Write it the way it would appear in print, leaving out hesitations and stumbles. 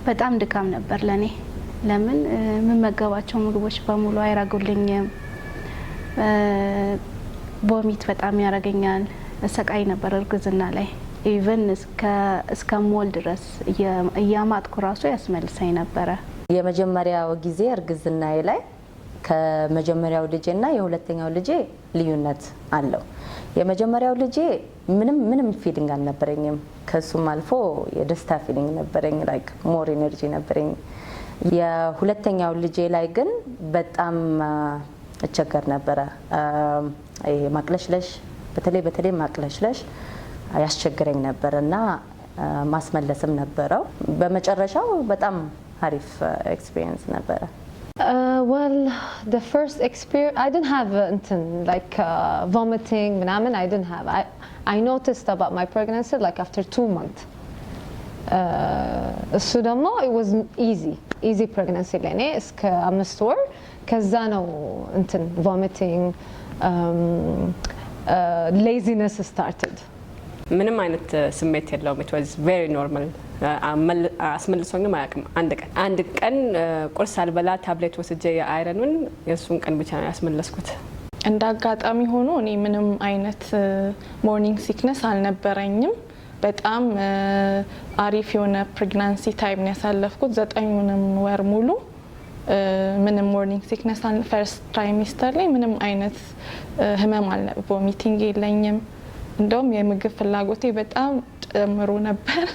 በጣም ድካም ነበር ለኔ። ለምን የምመገባቸው ምግቦች በሙሉ አይረጉልኝም። Vomit በጣም ያደርገኛል። ሰቃይ ነበር እርግዝና ላይ፣ even እስከምወልድ ድረስ እያማጥኩ ራሱ ያስመልሰኝ ነበረ። የመጀመሪያው ጊዜ እርግዝናዬ ላይ ከመጀመሪያው ልጄና የሁለተኛው ልጄ ልዩነት አለው። የመጀመሪያው ልጄ ምንም ምንም feeling አልነበረኝም። ከሱም አልፎ የደስታ feeling ነበረኝ፣ like more energy ነበረኝ። የሁለተኛው ልጄ ላይ ግን በጣም እቸገር ነበረ። ይሄ ማቅለሽለሽ፣ በተለይ በተለይ ማቅለሽለሽ ያስቸግረኝ ነበር እና ማስመለስም ነበረው። በመጨረሻው በጣም አሪፍ experience ነበረ። Well, the first experience, I didn't have እንትን like vomiting ምናምን I didn't have. I noticed about my pregnancy like after 2 months. እሱ ደግሞ it was easy, easy pregnancy ለእኔ እስከ 5 ወር። ከዛ ነው እንትን vomiting, laziness started. ምንም አይነት ስሜት የለውም። It was very normal። አስመልሶኝም አያውቅም። አንድ ቀን አንድ ቀን ቁርስ አልበላ ታብሌት ወስጄ የ iron ኑን የእሱን ቀን ብቻ ነው ያስመለስኩት። እንደ አጋጣሚ ሆኖ እኔ ምንም አይነት morning sickness አልነበረኝም። በጣም አሪፍ የሆነ pregnancy time ነው ያሳለፍኩት። 9ኙንም ወር ሙሉ ምንም morning sickness፣ first trimester ላይ ምንም አይነት ህመም አልነ vomiting የለኝም። እንደውም የምግብ ፍላጎቴ በጣም ጨምሮ ነበር።